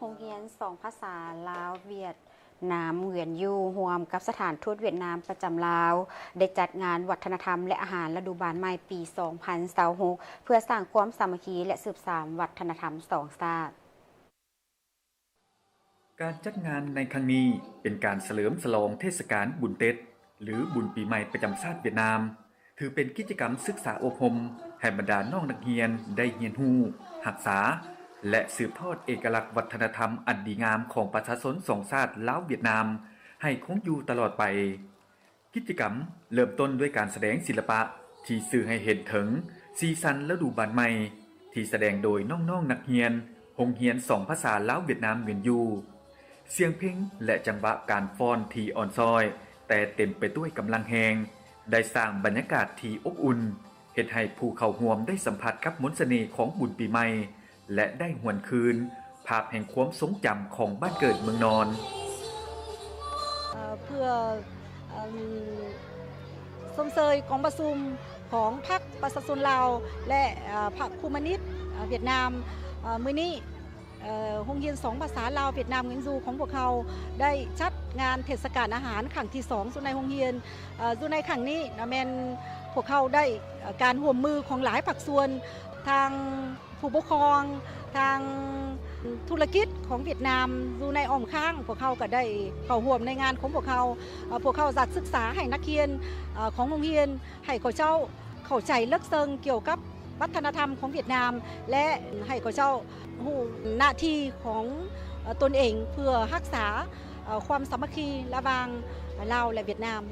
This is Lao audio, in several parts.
ໂຮງຮຽນສອງພາສາລາວ-ຫວຽດນາມ ວຽນຢູ່ ຮ່ວມກັບສະຖານທູດຫວຽດນາມປະຈຳລາວ ໄດ້ຈັດງານວັດທະນະທຳ ແລະ ອາຫານລະດູບານໃໝ່ປີສອງພັນຊາວຫົກ ເພື່ອສ້າງຄວາມສາມັກຄີ ແລະ ສືບສານວັດທະນະທຳສອງຊາດ. ການຈັດງານໃນຄັ້ງນີ້ເປັນການສະເຫຼີມສະຫຼອງເທດສະການບຸນເຕັດ ຫຼື ບຸນປີໃໝ່ປະຈຳຊາດຫວຽດນາມ, ຖືເປັນກິດຈະກຳສຶກສາອົບຮົມໃຫ້ບັນດານ້ອງນັກຮຽນໄດ້ຮຽນຮູ້, ຮັກສາ ແລະ ສືບທອດເອກະລັກວັດທະນະທຳອັນດີງາມຂອງປະຊາຊົນສອງຊາດລາວ-ຫວຽດນາມ ໃຫ້ຄົງຢູ່ຕະຫຼອດໄປ. ກິດຈະກຳເລີ່ມຕົ້ນດ້ວຍການສະແດງສິລະປະທີ່ສື່ໃຫ້ເຫັນເຖິງສີສັນລະດູບານໃໝ່ ທີ່ສະແດງໂດຍນ້ອງໆນັກຮຽນໂຮງຮຽນສອງພາສາລາວ-ຫວຽດນາມ ວຽນຢູ່. ສຽງເພງ ແລະ ຈັງຫວະການຟ້ອນທີ່ອ່ອນຊ້ອຍ ແຕ່ເຕັມໄປດ້ວຍກຳລັງແຮງ ໄດ້ສ້າງບັນຍາກາດທີ່ອົບອຸ່ນ, ເຮັດໃຫ້ຜູ້ເຂົ້າຮ່ວມໄດ້ສຳຜັດກັບມົນສະເໜ່ຂອງບຸນປີໃໝ່ ແລະ ໄດ້ຫວນຄືນພາບແຫ່ງຄວາມຊົງຈຳຂອງບ້ານເກີດເມືອງນອນ. ເພື່ອຊົມເຊີຍກອງປະຊຸມຂອງພັກປະຊາຊົນລາວ ແລະ ພັກຄອມມູນິດຫວຽດນາມ, ມື້ນີ້ ໂຮງຮຽນສອງພາສາລາວ-ຫວຽດນາມ ວຽນຢູ່ ຂອງພວກເຮົາໄດ້ຈັດງານເທດສະການອາຫານຄັ້ງທີສອງ ຢູ່ໃນໂຮງຮຽນ. ຢູ່ໃນຄັ້ງນີ້ນະ ແມ່ນພວກເຮົາໄດ້ການຮ່ວມມືຂອງຫຼາຍພາກສ່ວນ, ທາງຜູ້ປົກຄອງ, ທາງທຸລະກິດຂອງຫວຽດນາມຢູ່ໃນອ້ອມຂ້າງ ພວກເຮົາກໍໄດ້ເຂົ້າຮ່ວມໃນງານຂອງພວກເຮົາ. ພວກເຮົາຢາກສຶກສາໃຫ້ນັກຮຽນຂອງໂຮງຮຽນ ໃຫ້ເຂົາເຈົ້າເຂົ້າໃຈເລິກເຊິ່ງກ່ຽວກັບວັດທະນະທຳຂອງຫວຽດນາມ ແລະ ໃຫ້ເຂົາເຈົ້າຮູ້ໜ້າທີ່ຂອງຕົນເອງ ເພື່ອຮັກສາຄວາມສາມັກຄີລະຫວ່າງລາວ ແລະ ຫວຽດນາມ.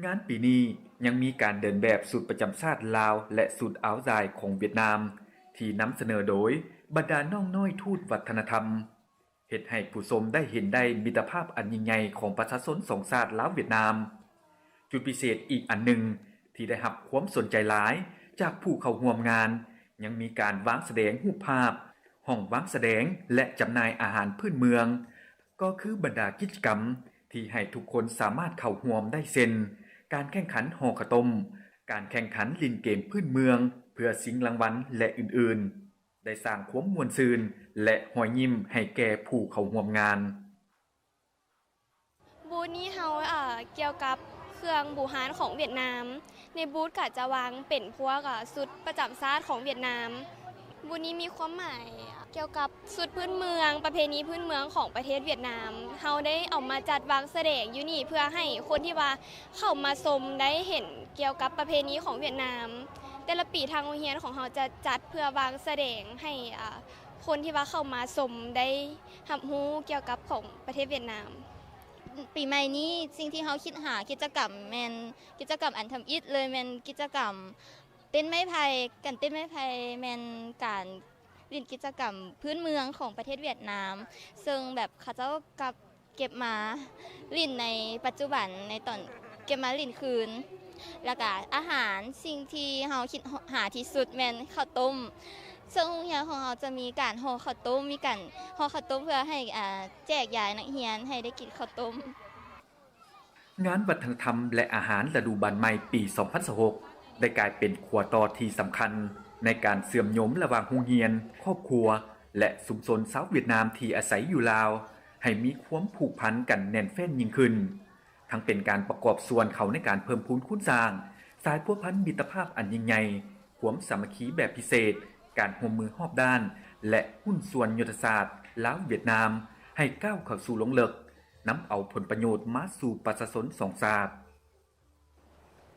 ງານປີນີ້ຍັງມີການເດີນແບບຊຸດປະຈຳຊາດລາວ ແລະ ຊຸດອາວດາຍຂອງຫວຽດນາມ ທີ່ນຳສະເໜີໂດຍບັນດານ້ອງນ້ອຍທູດວັດທະນະທຳ. ເຮັດໃຫ້ຜູ້ຊົມໄດ້ເຫັນໄດ້ມິດຕະພາບອັນຍິ່ງໃຫຍ່ຂອງປະຊາຊົນສອງຊາດລາວ-ຫວຽດນາມ. ຈຸດພິເສດອີກອັນໜຶ່ງທີ່ໄດ້ຮັບຄວາມສົນໃຈຫຼາຍຈາກຜູ້ເຂົ້າຮ່ວມງານ ຍັງມີການວາງສະແດງຮູບພາບ, ຫ້ອງວາງສະແດງ ແລະ ຈຳໜ່າຍອາຫານພື້ນເມືອງ, ກໍຄືບັນດາກິດຈະກຳທີ່ໃຫ້ທຸກຄົນສາມາດເຂົ້າຮ່ວມໄດ້ ເຊັ່ນ ການແຂ່ງຂັນຫໍ່ເຂົ້າຕົ້ມ, ການແຂ່ງຂັນຫຼິ້ນເກມພື້ນເມືອງເພື່ອຊິງລາງວັນ ແລະ ອື່ນໆ. ໄດ້ສ້າງຄວາມມ່ວນຊື່ນ ແລະ ຮອຍຍິ້ມໃຫ້ແກ່ຜູ້ເຂົ້າຮ່ວມງານ. ບູດນີ້ເຮົາ ເອີ່ ກ່ຽວກັບເຄື່ອງບູຮານຂອງຫວຽດນາມ. ໃນບູດກໍຈະວາງເປັນພວກ ເອີ່ ຊຸດປະຈຳຊາດຂອງຫວຽດນາມ. ບູດນີ້ມີຄວາມໝາຍກ່ຽວກັບຊຸດພື້ນເມືອງ, ປະເພນີພື້ນເມືອງຂອງປະເທດຫວຽດນາມ. ເຮົາໄດ້ເອົາມາຈັດວາງສະແດງຢູ່ນີ້ ເພື່ອໃຫ້ຄົນທີ່ວ່າເຂົ້າມາຊົມໄດ້ເຫັນ ກ່ຽວກັບປະເພນີຂອງຫວຽດນາມ. ແຕ່ລະປີທາງໂຮງຮຽນຂອງເຮົາຈະຈັດເພື່ອວາງສະແດງໃຫ້ ອາ ຄົນທີ່ວ່າເຂົ້າມາຊົມໄດ້ຮັບຮູ້ກ່ຽວກັບຂອງປະເທດຫວຽດນາມ. ປີໃໝ່ນີ້ ສິ່ງທີ່ເຮົາຄິດຫາກິດຈະກຳແມ່ນກິດຈະກຳອັນທຳອິດເລີຍ ແມ່ນກິດຈະກຳເຕັ້ນໄມ້ໄຜ່. ການເຕັ້ນໄມ້ໄຜ່ແມ່ນການຫຼິ້ນກິດຈະກຳພື້ນເມືອງຂອງປະເທດຫວຽດນາມ ເຊິ່ງແບບເຂົາເຈົ້າກັບ ເກັບມາຫຼິ້ນໃນປັດຈຸບັນ ໃນຕອນເກັບມາຫຼິ້ນຄືນ. ແລ້ວກະອາຫານ ສິ່ງທີ່ເຮົາຄິດຫາທີ່ສຸດແມ່ນເຂົ້າຕົ້ມ. ເຊິ່ງໂຮງຮຽນຂອງເຮົາຈະມີການຫໍ່ເຂົ້າຕົ້ມ, ມີການຫໍ່ເຂົ້າຕົ້ມເພື່ອໃຫ້ ອາ ແຈກຢາຍນັກຮຽນໃຫ້ໄດ້ກິນເຂົ້າຕົ້ມ. ງານວັດທະນະທຳ ແລະ ອາຫານລະດູບານໃໝ່ປີສອງພັນຊາວຫົກ ໄດ້ກາຍເປັນຂົວຕໍ່ທີ່ສຳຄັນໃນການເຊື່ອມໂຍງລະຫວ່າງໂຮງຮຽນ, ຄອບຄົວ ແລະ ຊຸມຊົນຊາວຫວຽດນາມທີ່ອາໄສຢູ່ລາວ ໃຫ້ມີຄວາມຜູກພັນກັນແໜ້ນແຟ້ນຍິ່ງຂຶ້ນ, ທັງເປັນການປະກອບສ່ວນເຂົ້າໃນການເພີ່ມພູນຄູນສ້າງສາຍພົວພັນມິດຕະພາບອັນຍິ່ງໃຫຍ່, ຄວາມສາມັກຄີແບບພິເສດ, ການຮ່ວມມືຮອບດ້ານ ແລະ ຫຸ້ນສ່ວນຍຸດທະສາດລາວ-ຫວຽດນາມ ໃຫ້ກ້າວເຂົ້າສູ່ລົງເລິກ, ນຳເອົາຜົນປະໂຫຍດມາສູ່ປະຊາຊົນສອງຊາດ.